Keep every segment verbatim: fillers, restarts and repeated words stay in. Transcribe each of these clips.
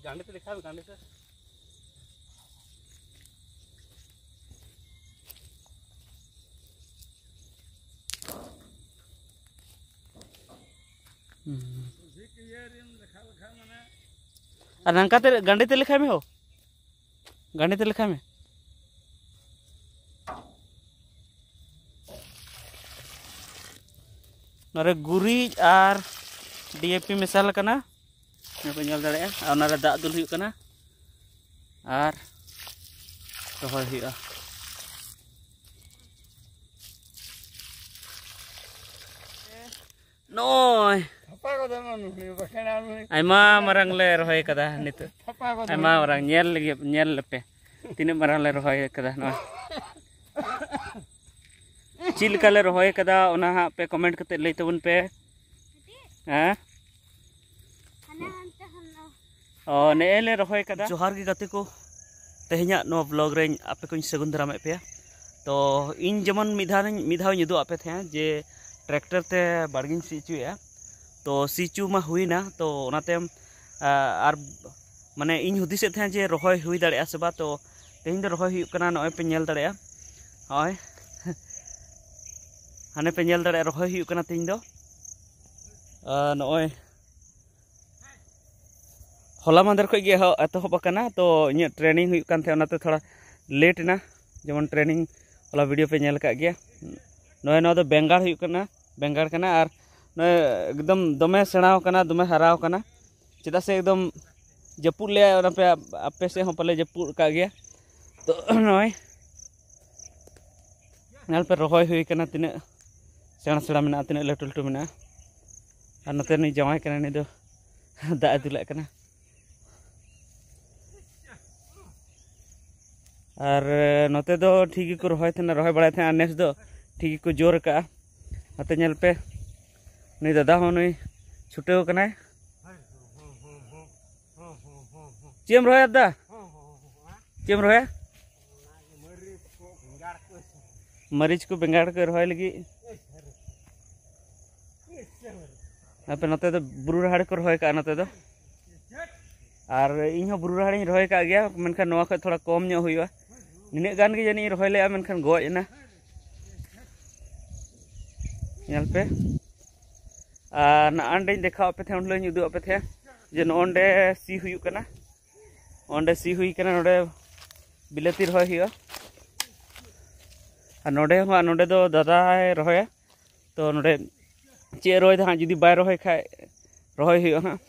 ᱜᱟᱸᱰᱮ ᱛᱮ ᱞᱮᱠᱷᱟᱭ ᱢᱮ, ᱜᱟᱸᱰᱮ ᱛᱮ᱾ ᱦᱩᱸ᱾ ᱟᱨ ᱱᱚᱝᱠᱟ ᱛᱮ ᱜᱟᱸᱰᱮ ᱛᱮ ᱞᱮᱠᱷᱟᱭ ᱢᱮ ᱦᱳ᱾ ᱜᱟᱸᱰᱮ ᱛᱮ ᱞᱮᱠᱷᱟᱭ ᱢᱮ᱾ ᱱᱚᱣᱟ ᱨᱮ ᱜᱩᱨᱤᱡ ᱟᱨ ᱰᱤ ᱮ ᱯᱤ ᱢᱮᱥᱟᱞ ᱟᱠᱟᱱᱟ᱾ ᱱᱚᱣᱟ ᱯᱮ ᱧᱮᱞ ᱫᱟᱲᱮᱭᱟᱜᱼᱟ᱾ ᱟᱨ ᱚᱱᱟ ᱨᱮ ᱫᱟᱜ ᱫᱩᱞ ᱦᱩᱭᱩᱜ ᱠᱟᱱᱟ ᱟᱨ ᱨᱚᱦᱚᱭ ᱦᱩᱭᱩᱜᱼᱟ᱾ ᱱᱚᱜᱼᱚᱭ ᱛᱷᱟᱯᱟ ᱜᱚᱫᱚᱜ ᱢᱟ ᱱᱩᱭ, ᱵᱟᱠᱷᱟᱱ ᱟᱨ ᱱᱩᱭ ᱟᱭᱢᱟ ᱢᱟᱨᱟᱝ ᱞᱮ ᱨᱚᱦᱚᱭ ᱠᱟᱫᱟ ᱱᱤᱛᱚᱜ᱾ ᱛᱷᱟᱯᱟ ᱜᱚᱫᱚᱜ ᱟᱭᱢᱟ ᱢᱟ᱾ ᱢᱟᱨᱟᱝ, ᱧᱮᱞ ᱞᱟᱹᱜᱤᱫ, ᱧᱮᱞ ᱞᱮᱯᱮ ᱛᱤᱱᱟᱹᱜ ᱢᱟᱨᱟᱝ ᱞᱮ ᱨᱚᱦᱚᱭ ᱠᱟᱫᱟ᱾ ᱱᱚᱜᱼᱚᱭ ᱪᱮᱫ ᱞᱮᱠᱟ ᱞᱮ ᱨᱚᱦᱚᱭ ᱠᱟᱫᱟ, ᱚᱱᱟ ᱦᱟᱸᱜ ᱯᱮ ᱠᱚᱢᱮᱱᱴ ᱠᱟᱛᱮ ᱞᱟᱹᱭ ᱛᱟᱵᱚᱱ ᱯᱮ᱾ ᱦᱮᱸ? ᱚ, ᱱᱮᱜᱼᱮ ᱞᱮ ᱨᱚᱦᱚᱭ ᱠᱟᱫᱟ᱾ ᱡᱚᱦᱟᱨ ᱜᱮ ᱜᱟᱛᱮ ᱠᱚ, ᱛᱮᱦᱮᱧᱟᱜ ᱱᱚᱣᱟ ᱵᱞᱚᱜ ᱨᱮᱧ ᱟᱯᱮ ᱠᱚᱧ ᱥᱟᱹᱜᱩᱱ ᱫᱟᱨᱟᱢᱮᱫ ᱯᱮᱭᱟ᱾ ᱛᱚ ᱤᱧ ᱡᱮᱢᱚᱱ ᱢᱤᱫ ᱫᱷᱟᱣ ᱨᱮᱧ, ᱢᱤᱫ ᱫᱷᱟᱣ ᱤᱧ ᱩᱫᱩᱜ ᱟᱯᱮ ᱛᱟᱦᱮᱸᱫ ᱡᱮ ᱴᱨᱟᱠᱴᱟᱨ ᱛᱮ ᱵᱟᱲᱜᱮᱧ ᱥᱤ ᱦᱚᱪᱚᱭᱮᱫᱼᱟ᱾ ᱛᱚ ᱥᱤ ᱦᱚᱪᱚ ᱢᱟ ᱦᱩᱭᱱᱟ, ᱛᱚ ᱚᱱᱟᱛᱮ, ᱟ, ᱟᱨ ᱢᱟᱱᱮ ᱤᱧ ᱦᱩᱫᱤᱥᱮᱫ ᱛᱟᱦᱮᱸᱫ ᱡᱮ ᱨᱚᱦᱚᱭ ᱦᱩᱭ ᱫᱟᱲᱮᱭᱟᱜᱼᱟ ᱥᱮ ᱵᱟᱝ᱾ ᱛᱚ ᱛᱮᱦᱮᱧ ᱫᱚ ᱨᱚᱦᱚᱭ ᱦᱩᱭᱩᱜ ᱠᱟᱱᱟ, ᱱᱚᱜᱼᱚᱭ ᱯᱮ ᱧᱮᱞ ᱫᱟᱲᱮᱭᱟᱜᱼᱟ᱾ ᱱᱚᱜᱼᱚᱭ ᱦᱟᱱᱮ ᱯᱮ ᱧᱮᱞ ᱫᱟᱲᱮᱭᱟᱜᱼᱟ, ᱨᱚᱦᱚᱭ ᱦᱩᱭᱩᱜ ᱠᱟᱱᱟ ᱛᱮᱦᱮᱧ ᱫᱚ᱾ ᱟ, ᱱᱚᱜᱼᱚᱭ ᱦᱚᱞᱟ ᱢᱟᱦᱫᱮᱨ ᱠᱷᱚᱡ ᱜᱮ ᱮᱦᱚᱵ, ᱮᱛᱚᱦᱚᱵ ᱟᱠᱟᱱᱟ, ᱛᱚ ᱤᱧᱟᱹᱜ ᱴᱨᱮᱱᱤᱝ ᱦᱩᱭᱩᱜ ᱠᱟᱱ ᱛᱟᱦᱮᱸᱫ, ᱚᱱᱟᱛᱮ ᱛᱷᱚᱲᱟ ᱞᱮᱴ ᱮᱱᱟ᱾ ᱡᱮᱢᱚᱱ ᱴᱨᱮᱱᱤᱝ ᱦᱚᱞᱟ ᱵᱷᱤᱰᱤᱭᱳ ᱯᱮ ᱧᱮᱞ ᱟᱠᱟᱫ ᱜᱮᱭᱟ᱾ ᱱᱚᱜᱼᱚᱭ ᱱᱚᱣᱟ ᱫᱚ ᱵᱮᱸᱜᱟᱲ ᱦᱩᱭᱩᱜ ᱠᱟᱱᱟ, ᱵᱮᱸᱜᱟᱲ ᱠᱟᱱᱟ᱾ ᱟᱨ ᱱᱚᱜᱼᱚᱭ ᱮᱠᱫᱚᱢ ᱫᱚᱢᱮ ᱥᱮᱬᱟᱣ ᱠᱟᱱᱟ, ᱫᱚᱢᱮ ᱦᱟᱨᱟᱣ ᱠᱟᱱᱟ, ᱪᱮᱫᱟᱜ ᱥᱮ ᱮᱠᱫᱚᱢ ᱡᱟᱹᱯᱩᱫ ᱞᱮᱜᱼᱟᱭ᱾ ᱚᱱᱟ ᱯᱮ, ᱟᱯᱮ ᱥᱮᱫ ᱦᱚᱸ ᱯᱟᱞᱮ ᱡᱟᱹᱯᱩᱫ ᱟᱠᱟᱫ ᱜᱮᱭᱟ᱾ ᱛᱚ ᱱᱚᱜᱼᱚᱭ ᱧᱮᱞ ᱯᱮ, ᱨᱚᱦᱚᱭ ᱦᱩᱭ ᱠᱟᱱᱟ, ᱛᱤᱱᱟᱹᱜ ᱥᱮᱬᱟ ᱥᱮᱬᱟ ᱢᱮᱱᱟᱜᱼᱟ, ᱛᱤᱱᱟᱹᱜ ᱞᱟᱹᱴᱩ ᱞᱟᱹᱴᱩ ᱢᱮᱱᱟᱜᱼᱟ᱾ ᱟᱨ ᱱᱚᱛᱮ ᱨᱤᱱᱤᱡ ᱡᱟᱶᱟᱭ ᱠᱟᱱᱟᱭ, ᱩᱱᱤ ᱫᱚ ᱫᱟᱜ ᱮ ᱫᱩᱞᱟᱜ ᱠᱟᱱᱟ᱾ ᱟᱨ ᱱᱚᱛᱮ ᱫᱚ ᱴᱷᱤᱠ ᱜᱮᱠᱚ ᱨᱚᱦᱚᱭ ᱛᱟᱦᱮᱱᱟ, ᱨᱚᱦᱚᱭ ᱵᱟᱲᱟᱭ ᱛᱟᱦᱮᱱᱟ, ᱟᱨ ᱱᱮᱥ ᱫᱚ ᱴᱷᱤᱠ ᱜᱮᱠᱚ ᱡᱳᱨ ᱟᱠᱟᱜᱼᱟ᱾ ᱱᱚᱛᱮ ᱧᱮᱞ ᱯᱮ, ᱱᱩᱭ ᱫᱟᱫᱟ ᱦᱚᱸ ᱱᱩᱭ ᱪᱷᱩᱴᱟᱹᱣ ᱠᱟᱱᱟᱭ᱾ ᱪᱮᱫ ᱮᱢ ᱨᱚᱦᱚᱭᱟ ᱫᱟ? ᱪᱮᱫ ᱮᱢ ᱨᱚᱦᱚᱭᱟ? ᱢᱟᱹᱨᱤᱪ ᱠᱚ, ᱵᱮᱸᱜᱟᱲ ᱠᱚ ᱨᱚᱦᱚᱭ ᱞᱟᱹᱜᱤᱫ᱾ ᱟᱯᱮ ᱱᱚᱛᱮ ᱫᱚ ᱵᱩᱨᱩ ᱨᱟᱦᱟᱲ ᱠᱚ ᱨᱚᱦᱚᱭ ᱠᱟᱜᱼᱟ ᱱᱚᱛᱮ ᱫᱚ᱾ ᱟᱨ ᱤᱧ ᱦᱚᱸ ᱵᱩᱨᱩ ᱨᱟᱦᱮᱲᱤᱧ ᱨᱚᱦᱚᱭ ᱠᱟᱜ ᱜᱮᱭᱟ, ᱢᱮᱱᱠᱷᱟᱱ ᱱᱚᱣᱟ ᱠᱷᱚᱡ ᱛᱷᱚᱲᱟ ᱠᱚᱢ ᱧᱚᱜ ᱦᱩᱭᱩᱜᱼᱟ᱾ ᱱᱤᱱᱟᱹᱜ ᱜᱟᱱ ᱜᱮ ᱡᱟᱹᱱᱤᱡ ᱤᱧ ᱨᱚᱦᱚᱭ ᱞᱮᱜᱼᱟ, ᱢᱮᱱᱠᱷᱟᱱ ᱜᱚᱡ ᱮᱱᱟ᱾ ᱧᱮᱞ ᱯᱮ᱾ ᱟᱨ ᱱᱟᱜᱼᱟᱱᱰᱮᱧ ᱫᱮᱠᱷᱟᱣ ᱟᱯᱮ ᱛᱟᱦᱮᱸᱫ, ᱩᱱ ᱦᱤᱞᱳᱜ ᱤᱧ ᱩᱫᱩᱜ ᱟᱯᱮ ᱛᱟᱦᱮᱸᱫ ᱡᱮ ᱱᱚᱜᱼᱚᱸᱰᱮ ᱥᱤ ᱦᱩᱭᱩᱜ ᱠᱟᱱᱟ, ᱚᱸᱰᱮ ᱥᱤ ᱦᱩᱭ ᱠᱟᱱᱟ, ᱱᱚᱸᱰᱮ ᱵᱤᱞᱟᱹᱛᱤ ᱨᱚᱦᱚᱭ ᱦᱩᱭᱩᱜᱼᱟ᱾ ᱟᱨ ᱱᱚᱸᱰᱮ ᱦᱚᱸ, ᱟᱨ ᱱᱚᱸᱰᱮ ᱫᱚ ᱫᱟᱫᱟᱭ ᱨᱚᱦᱚᱭᱟ᱾ ᱛᱚ ᱱᱚᱸᱰᱮ ᱪᱮᱫ ᱮ ᱨᱚᱦᱚᱭ ᱫᱟ ᱦᱟᱸᱜ, ᱡᱩᱫᱤ ᱵᱟᱭ ᱨᱚᱦᱚᱭ ᱠᱷᱟᱡ ᱨᱚᱦᱚᱭ ᱦᱩᱭᱩᱜᱼᱟ ᱦᱟᱸᱜ᱾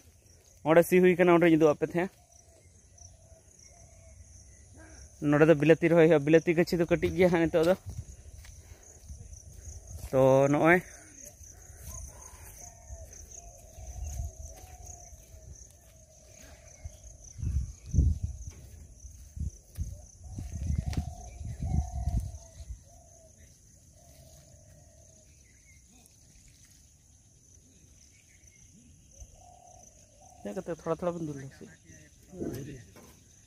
ᱚᱸᱰᱮ ᱥᱤ ᱦᱩᱭ ᱠᱟᱱᱟ, ᱚᱸᱰᱮᱧ ᱩᱫᱩᱜ ᱟᱯᱮ ᱛᱟᱦᱮᱸᱫ᱾ ᱱᱚᱸᱰᱮ ᱫᱚ ᱵᱤᱞᱟᱹᱛᱤ ᱨᱚᱦᱚᱭ ᱦᱩᱭᱩᱜᱼᱟ᱾ ᱵᱤᱞᱟᱹᱛᱤ ᱜᱟᱹᱪᱷᱤ ᱫᱚ ᱠᱟᱹᱴᱤᱡ ᱜᱮᱭᱟ ᱦᱟᱸᱜ ᱱᱤᱛᱚᱜ ᱫᱚ᱾ ᱛᱚ ᱱᱚᱜᱼᱚᱭ ᱦᱮᱡ ᱠᱟᱛᱮ ᱛᱷᱚᱲᱟ ᱛᱷᱚᱲᱟ ᱵᱚᱱ ᱫᱩᱞ ᱞᱮ ᱥᱮ᱾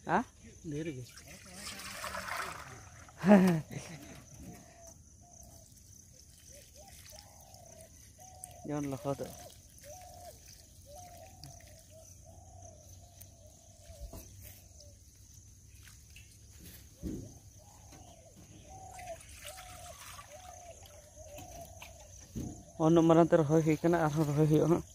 ᱦᱮᱸ? ᱰᱷᱮᱨ ᱜᱮ᱾ ᱡᱮᱢᱚᱱ ᱞᱚᱦᱚᱫᱚᱜ᱾ ᱩᱱᱟᱹᱜ ᱢᱟᱨᱟᱝ ᱛᱮ ᱨᱚᱦᱚᱭ ᱦᱩᱭ ᱠᱟᱱᱟ, ᱟᱨᱦᱚᱸ ᱨᱚᱦᱚᱭ ᱦᱩᱭᱩᱜᱼᱟ ᱦᱟᱸᱜ᱾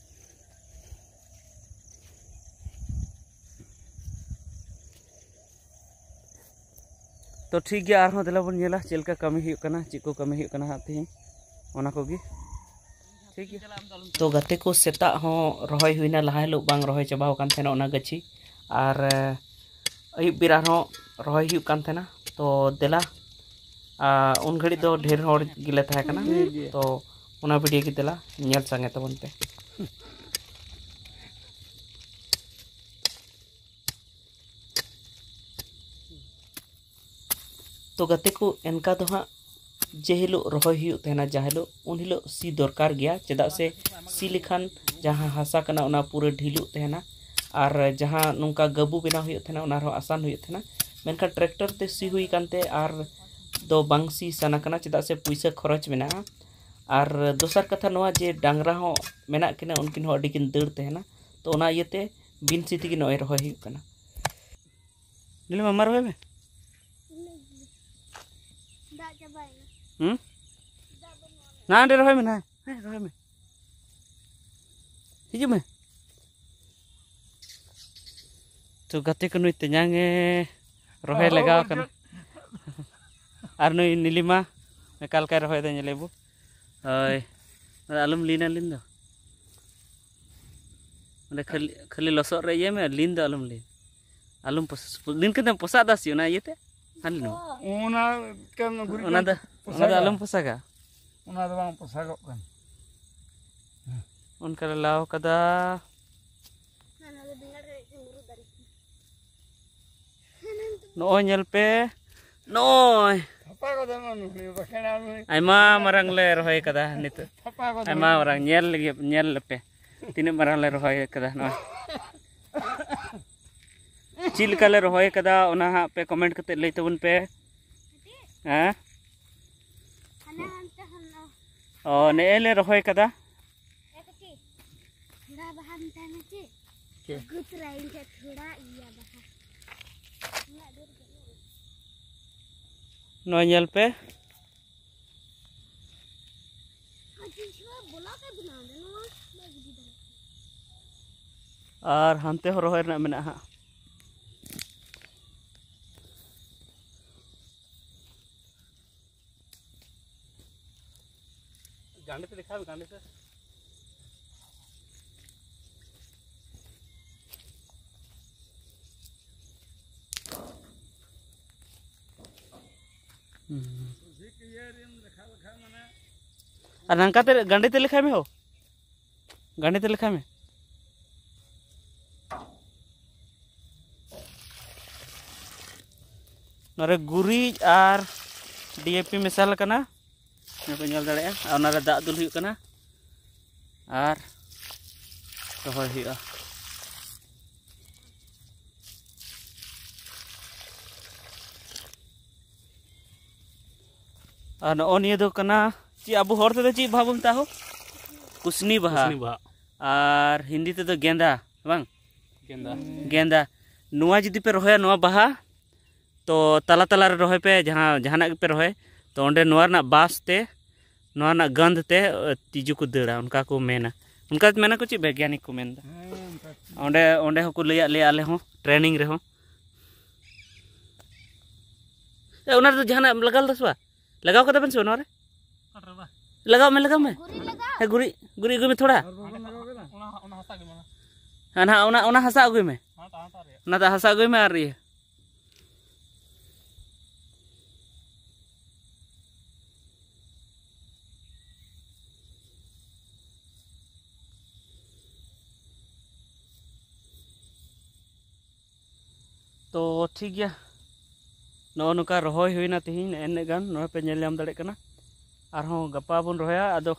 ᱛᱚ ᱴᱷᱤᱠ ᱜᱮᱭᱟ, ᱟᱨᱦᱚᱸ ᱫᱮᱞᱟ ᱵᱚᱱ ᱧᱮᱞᱟ ᱪᱮᱫ ᱞᱮᱠᱟ ᱠᱟᱹᱢᱤ ᱦᱩᱭᱩᱜ ᱠᱟᱱᱟ, ᱪᱮᱫ ᱠᱚ ᱠᱟᱹᱢᱤ ᱦᱩᱭᱩᱜ ᱠᱟᱱᱟ ᱦᱟᱸᱜ ᱛᱮᱦᱮᱧ, ᱚᱱᱟ ᱠᱚᱜᱮ᱾ ᱴᱷᱤᱠ ᱜᱮᱭᱟ᱾ ᱛᱚ ᱜᱟᱛᱮ ᱠᱚ, ᱥᱮᱛᱟᱜ ᱦᱚᱸ ᱨᱚᱦᱚᱭ ᱦᱩᱭᱱᱟ, ᱞᱟᱦᱟ ᱦᱤᱞᱳᱜ ᱵᱟᱝ ᱨᱚᱦᱚᱭ ᱪᱟᱵᱟᱣ ᱟᱠᱟᱱ ᱛᱟᱦᱮᱱᱟ ᱚᱱᱟ ᱜᱟᱹᱪᱷᱤ, ᱟᱨ ᱟᱹᱭᱩᱵ ᱵᱮᱲᱟ ᱦᱚᱸ ᱨᱚᱦᱚᱭ ᱦᱩᱭᱩᱜ ᱠᱟᱱ ᱛᱟᱦᱮᱱᱟ᱾ ᱛᱚ ᱫᱮᱞᱟ, ᱟᱨ ᱩᱱ ᱜᱷᱟᱹᱲᱤᱡ ᱫᱚ ᱰᱷᱮᱨ ᱦᱚᱲ ᱜᱮᱞᱮ ᱛᱟᱦᱮᱸ ᱠᱟᱱᱟ᱾ ᱴᱷᱤᱠ ᱜᱮᱭᱟ᱾ ᱛᱚ ᱚᱱᱟ ᱵᱷᱤᱰᱤᱭᱳ ᱜᱮ ᱫᱮᱞᱟ ᱧᱮᱞ ᱥᱟᱸᱜᱮ ᱛᱟᱵᱚᱱ ᱯᱮ᱾ ᱛᱚ ᱜᱟᱛᱮ ᱠᱚ, ᱮᱱᱠᱟ ᱫᱚ ᱦᱟᱸᱜ ᱡᱮ ᱦᱤᱞᱳᱜ ᱨᱚᱦᱚᱭ ᱦᱩᱭᱩᱜ ᱛᱟᱦᱮᱱᱟ, ᱡᱟᱦᱟᱸ ᱦᱤᱞᱳᱜ, ᱩᱱ ᱦᱤᱞᱳᱜ ᱥᱤ ᱫᱚᱨᱠᱟᱨ ᱜᱮᱭᱟ, ᱪᱮᱫᱟᱜ ᱥᱮ ᱥᱤ ᱞᱮᱠᱷᱟᱱ ᱡᱟᱦᱟᱸ ᱦᱟᱥᱟ ᱠᱟᱱᱟ ᱚᱱᱟ ᱯᱩᱨᱟᱹ ᱰᱷᱤᱞᱩᱜ ᱛᱟᱦᱮᱱᱟ, ᱟᱨ ᱡᱟᱦᱟᱸ ᱱᱚᱝᱠᱟ ᱜᱟᱹᱵᱩ ᱵᱮᱱᱟᱣ ᱦᱩᱭᱩᱜ ᱛᱟᱦᱮᱱᱟ ᱚᱱᱟ ᱨᱮᱦᱚᱸ ᱟᱥᱟᱱ ᱦᱩᱭᱩᱜ ᱛᱟᱦᱮᱱᱟ᱾ ᱢᱮᱱᱠᱷᱟᱱ ᱴᱨᱟᱠᱴᱟᱨ ᱛᱮ ᱥᱤ ᱦᱩᱭ ᱠᱟᱱᱛᱮ ᱟᱨ ᱫᱚ ᱵᱟᱝ ᱥᱤ ᱥᱟᱱᱟ ᱠᱟᱱᱟ, ᱪᱮᱫᱟᱜ ᱥᱮ ᱯᱩᱭᱥᱟᱹ ᱠᱷᱚᱨᱚᱪ ᱢᱮᱱᱟᱜᱼᱟ᱾ ᱟᱨ ᱫᱚᱥᱟᱨ ᱠᱟᱛᱷᱟ ᱱᱚᱣᱟ ᱡᱮ ᱰᱟᱝᱨᱟ ᱦᱚᱸ ᱢᱮᱱᱟᱜ ᱠᱤᱱᱟ, ᱩᱱᱠᱤᱱ ᱦᱚᱸ ᱟᱹᱰᱤ ᱠᱤᱱ ᱫᱟᱹᱲ ᱛᱟᱦᱮᱱᱟ᱾ ᱛᱚ ᱚᱱᱟ ᱤᱭᱟᱹᱛᱮ ᱵᱤᱱᱥᱤ ᱛᱮᱜᱮ ᱱᱚᱜᱼᱚᱭ ᱨᱚᱦᱚᱭ ᱦᱩᱭᱩᱜ ᱠᱟᱱᱟ᱾ ᱱᱤᱞᱤᱢᱟ, ᱢᱟ ᱨᱚᱦᱚᱭ ᱢᱮ᱾ ᱫᱟᱜ ᱪᱟᱵᱟᱭᱮᱱᱟ᱾ ᱦᱩᱸ? ᱫᱟᱜ ᱵᱟᱹᱱᱩᱜᱼᱟ᱾ ᱱᱟ, ᱚᱸᱰᱮ ᱨᱚᱦᱚᱭ ᱢᱮ, ᱱᱟ᱾ ᱦᱮᱸ, ᱨᱚᱦᱚᱭ ᱢᱮ᱾ ᱦᱤᱡᱩᱜ ᱢᱮ᱾ ᱛᱚ ᱜᱟᱛᱮ ᱠᱚ, ᱱᱩᱭ ᱛᱮᱧᱟᱝ ᱮ ᱨᱚᱦᱚᱭ ᱞᱟᱜᱟᱣ ᱠᱟᱱᱟ᱾ ᱟᱨ ᱱᱩᱭ ᱱᱤᱞᱤᱢᱟ ᱚᱠᱟ ᱞᱮᱠᱟᱭ ᱨᱚᱦᱚᱭᱮᱫᱟ, ᱧᱮᱞᱮ ᱵᱚ᱾ ᱦᱳᱭ, ᱟᱞᱚᱢ ᱞᱤᱱᱟ ᱞᱤᱱ ᱫᱚ᱾ ᱚᱸᱰᱮ ᱠᱷᱟᱹᱞᱤ, ᱠᱷᱟᱹᱞᱤ ᱞᱚᱥᱚᱫ ᱨᱮ ᱤᱭᱟᱹ ᱢᱮ, ᱞᱤᱱ ᱫᱚ ᱟᱞᱚᱢ ᱞᱤᱱ᱾ ᱟᱞᱚᱢ ᱯᱚᱥ-, ᱞᱤᱱ ᱠᱟᱛᱮᱢ ᱯᱚᱥᱟᱜ ᱫᱟ ᱥᱮ ᱚᱱᱟ ᱤᱭᱟᱹᱛᱮ? ᱦᱟᱹᱱᱤ ᱱᱚᱣᱟ᱾ ᱚᱱᱟ ᱠᱟᱱ ᱜᱩᱨᱤᱡ ᱚᱱᱟ ᱠᱟᱱ ᱫᱚ, ᱚᱱᱟ ᱫᱚ ᱯᱚᱥᱟᱜᱟ᱾ ᱟᱞᱚᱢ ᱯᱚᱥᱟᱜᱟ᱾ ᱚᱱᱟ ᱫᱚ ᱵᱟᱝ ᱯᱚᱥᱟᱜᱚᱜ ᱠᱟᱱ᱾ ᱚᱱᱠᱟ ᱞᱮ ᱞᱟᱣ ᱠᱟᱫᱟ᱾ ᱱᱚᱜᱼᱚᱭ ᱧᱮᱞ ᱯᱮ, ᱱᱚᱜᱼᱚᱭ ᱛᱷᱟᱯᱟ ᱜᱚᱫᱮ ᱢᱟ ᱱᱩᱭ, ᱵᱟᱠᱷᱟᱱ ᱟᱨ ᱱᱩᱭ ᱟᱭᱢᱟ ᱢᱟᱨᱟᱝ ᱞᱮ ᱨᱚᱦᱚᱭ ᱠᱟᱫᱟ ᱱᱤᱛᱚᱜ᱾ ᱛᱷᱟᱯᱟ ᱜᱚᱫᱮ ᱟᱭᱢᱟ ᱢᱟ᱾ ᱢᱟᱨᱟᱝ, ᱧᱮᱞ ᱞᱟᱹᱜᱤᱫ, ᱧᱮᱞ ᱞᱮᱯᱮ ᱛᱤᱱᱟᱹᱜ ᱢᱟᱨᱟᱝ ᱞᱮ ᱨᱚᱦᱚᱭ ᱠᱟᱫᱟ᱾ ᱱᱚᱜᱼᱚᱭ ᱪᱮᱫ ᱞᱮᱠᱟ ᱞᱮ ᱨᱚᱦᱚᱭ ᱠᱟᱫᱟ, ᱚᱱᱟ ᱦᱟᱸᱜ ᱯᱮ ᱠᱚᱢᱮᱱᱴ ᱠᱟᱛᱮ ᱞᱟᱹᱭ ᱛᱟᱵᱚᱱ ᱯᱮ᱾ ᱦᱮᱸ? ᱦᱟᱱᱟ ᱦᱟᱱᱛᱮ ᱦᱟᱱᱟ᱾ ᱚ, ᱱᱮᱜᱼᱮ ᱞᱮ ᱨᱚᱦᱚᱭ ᱠᱟᱫᱟ᱾ ᱮ ᱠᱟᱹᱴᱤᱡ, ᱛᱷᱚᱲᱟ ᱵᱟᱦᱟ ᱢᱮᱛᱟᱭ ᱢᱮ ᱪᱮ? ᱪᱮᱫ? ᱟᱹᱜᱩ ᱛᱚᱨᱟᱭᱤᱧ ᱠᱷᱟᱡ ᱛᱷᱚᱲᱟ ᱤᱭᱟᱹ ᱵᱟᱦᱟ᱾ ᱩᱱᱟᱹᱜ ᱰᱷᱮᱨ ᱵᱟᱹᱱᱩᱜᱼᱟ᱾ ᱱᱚᱣᱟ ᱧᱮᱞ ᱯᱮ᱾ ᱟᱨ ᱪᱮᱫ ᱪᱷᱚᱲᱟ ᱵᱚᱞᱟ ᱠᱟᱭ ᱵᱮᱱᱟᱣ ᱫᱟ, ᱱᱚᱣᱟ ᱵᱟᱭ ᱜᱤᱰᱤ ᱫᱟᱲᱮᱭᱟᱜ ᱠᱟᱱᱟ᱾ ᱟᱨ ᱦᱟᱱᱛᱮ ᱦᱚᱸ ᱨᱚᱦᱚᱭ ᱨᱮᱱᱟᱜ ᱢᱮᱱᱟᱜᱼᱟ ᱦᱟᱸᱜ᱾ ᱜᱟᱸᱰᱮ ᱛᱮ ᱞᱮᱠᱷᱟ ᱢᱮ, ᱜᱟᱸᱰᱮ ᱛᱮ᱾ ᱦᱩᱸ᱾ ᱟᱨ ᱱᱚᱝᱠᱟ ᱛᱮ ᱜᱟᱸᱰᱮ ᱛᱮ ᱞᱮᱠᱷᱟᱭ ᱢᱮ ᱦᱳ᱾ ᱜᱟᱸᱰᱮ ᱛᱮ ᱞᱮᱠᱷᱟᱭ ᱢᱮ᱾ ᱱᱚᱣᱟᱨᱮ ᱜᱩᱨᱤᱡ ᱟᱨ ᱰᱤ ᱮ ᱯᱤ ᱢᱮᱥᱟᱞ ᱠᱟᱱᱟ, ᱱᱚᱣᱟ ᱯᱮ ᱧᱮᱞ ᱫᱟᱲᱮᱭᱟᱜᱼᱟ᱾ ᱟᱨ ᱚᱱᱟᱨᱮ ᱫᱟᱜ ᱫᱩᱞ ᱦᱩᱭᱩᱜ ᱠᱟᱱᱟ ᱟᱨ ᱨᱚᱦᱚᱭ ᱦᱩᱭᱩᱜᱼᱟ᱾ ᱟᱨ ᱱᱚᱜᱼᱚ ᱱᱤᱭᱟᱹ ᱫᱚ ᱠᱟᱱᱟ, ᱪᱮᱫ ᱟᱵᱚ ᱦᱚᱲ ᱛᱮᱫᱚ ᱪᱮᱫ ᱵᱟᱦᱟ ᱵᱚᱱ ᱢᱮᱛᱟᱜᱼᱟ ᱦᱳ? ᱠᱩᱥᱱᱤ ᱵᱟᱦᱟ᱾ ᱠᱩᱥᱱᱤ ᱵᱟᱦᱟ᱾ ᱟᱨ ᱦᱤᱱᱫᱤ ᱛᱮᱫᱚ ᱜᱮᱸᱫᱟ, ᱵᱟᱝ? ᱜᱮᱸᱫᱟ᱾ ᱜᱮᱸᱫᱟ᱾ ᱱᱚᱣᱟ ᱡᱩᱫᱤ ᱯᱮ ᱨᱚᱦᱚᱭᱟ, ᱱᱚᱣᱟ ᱵᱟᱦᱟ, ᱛᱚ ᱛᱟᱞᱟ ᱛᱟᱞᱟ ᱨᱮ ᱨᱚᱦᱚᱭ ᱯᱮ, ᱡᱟᱦᱟᱸ, ᱡᱟᱦᱟᱱᱟᱜ ᱜᱮᱯᱮ ᱨᱚᱦᱚᱭ, ᱛᱚ ᱚᱸᱰᱮ ᱱᱚᱣᱟ ᱨᱮᱱᱟᱜ ᱵᱟᱥ ᱛᱮ, ᱱᱚᱣᱟ ᱨᱮᱱᱟᱜ ᱜᱟᱸᱫᱷ ᱛᱮ, ᱮ, ᱛᱤᱡᱩ ᱠᱚ ᱫᱟᱹᱲᱟ, ᱚᱱᱠᱟ ᱠᱚ ᱢᱮᱱᱟ᱾ ᱚᱱᱠᱟ ᱢᱮᱱᱟ ᱠᱚ ᱪᱮᱫ, ᱵᱳᱭᱜᱟᱱᱤᱠ ᱠᱚ ᱢᱮᱱᱫᱟ᱾ ᱦᱮᱸ, ᱚᱱᱠᱟ᱾ ᱚᱸᱰᱮ, ᱚᱸᱰᱮ ᱦᱚᱸᱠᱚ ᱞᱟᱹᱭᱟᱫ ᱞᱮᱭᱟ ᱟᱞᱮ ᱦᱚᱸ, ᱴᱨᱮᱱᱤᱝ ᱨᱮᱦᱚᱸ᱾ ᱮ, ᱚᱱᱟ ᱨᱮᱫᱚ ᱡᱟᱦᱟᱱᱟᱜ ᱞᱟᱜᱟᱣ ᱞᱮᱫᱟ ᱥᱮ ᱵᱟᱝ? ᱞᱟᱜᱟᱣ ᱠᱟᱫᱟ ᱵᱮᱱ ᱥᱮ ᱵᱟᱝ ᱱᱚᱣᱟ ᱨᱮ? ᱞᱟᱜᱟᱣ ᱢᱮ, ᱞᱟᱜᱟᱣ ᱢᱮ᱾ ᱜᱩᱨᱤᱡ ᱞᱟᱜᱟᱣ᱾ ᱦᱮᱸ, ᱜᱩᱨᱤᱡ, ᱜᱩᱨᱤᱡ ᱟᱹᱜᱩᱭ ᱢᱮ ᱛᱷᱚᱲᱟ᱾ ᱚᱱᱟ, ᱚᱱᱟ ᱦᱟᱥᱟ ᱜᱮ ᱢᱮᱱᱟᱜᱼᱟ᱾ ᱦᱮᱸ, ᱱᱟᱦᱟᱜ ᱚᱱᱟ, ᱚᱱᱟ ᱦᱟᱥᱟ ᱟᱹᱜᱩᱭ ᱢᱮ᱾ ᱦᱟᱱᱟ ᱴᱟᱜ, ᱦᱟᱱᱟ ᱴᱟᱜ ᱨᱮᱭᱟᱜ᱾ ᱚᱱᱟ ᱫᱚ ᱦᱟᱥᱟ ᱟᱹᱜᱩᱭ ᱢᱮ ᱟᱨ ᱤᱭᱟᱹ᱾ ᱛᱚ ᱴᱷᱤᱠ ᱜᱮᱭᱟ, ᱱᱚᱜᱼᱚ ᱱᱚᱝᱠᱟ ᱨᱚᱦᱚᱭ ᱦᱩᱭᱱᱟ ᱛᱤᱦᱤᱧ, ᱱᱮᱜᱼᱮ ᱱᱤᱱᱟᱹᱜ ᱜᱟᱱ ᱱᱚᱰᱮ ᱯᱮ ᱧᱮᱞ ᱧᱟᱢ ᱫᱟᱲᱮᱭᱟᱜ ᱠᱟᱱᱟ᱾ ᱟᱨᱦᱚᱸ ᱜᱟᱯᱟ ᱵᱚᱱ ᱨᱚᱦᱚᱭᱟ᱾ ᱟᱫᱚ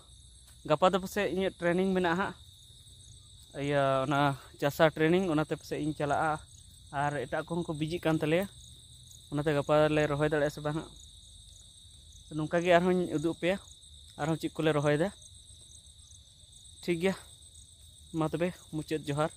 ᱜᱟᱯᱟ ᱫᱚ ᱯᱟᱥᱮᱡ ᱤᱧᱟᱹᱜ ᱴᱨᱮᱱᱤᱝ ᱢᱮᱱᱟᱜᱼᱟ ᱦᱟᱸᱜ, ᱤᱭᱟᱹ, ᱚᱱᱟ ᱪᱟᱥᱟ ᱴᱨᱮᱱᱤᱝ, ᱚᱱᱟᱛᱮ ᱯᱟᱥᱮᱡ ᱤᱧ ᱪᱟᱞᱟᱜᱼᱟ᱾ ᱟᱨ ᱮᱴᱟᱜ ᱠᱚᱦᱚᱸ ᱠᱚ ᱵᱤᱡᱤᱜ ᱠᱟᱱ ᱛᱟᱞᱮᱭᱟ, ᱚᱱᱟᱛᱮ ᱜᱟᱯᱟ ᱞᱮ ᱨᱚᱦᱚᱭ ᱫᱟᱲᱮᱭᱟᱜᱼᱟ ᱥᱮ ᱵᱟᱝ ᱦᱟᱸᱜ᱾ ᱱᱚᱝᱠᱟ ᱜᱮ ᱟᱨᱦᱚᱸᱧ ᱩᱫᱩᱜ ᱟᱯᱮᱭᱟ, ᱟᱨᱦᱚᱸ ᱪᱮᱫ ᱠᱚᱞᱮ ᱨᱚᱦᱚᱭᱮᱫᱟ᱾ ᱴᱷᱤᱠ ᱜᱮᱭᱟ, ᱢᱟ ᱛᱚᱵᱮ, ᱢᱩᱪᱟᱹᱫ ᱡᱚᱦᱟᱨ᱾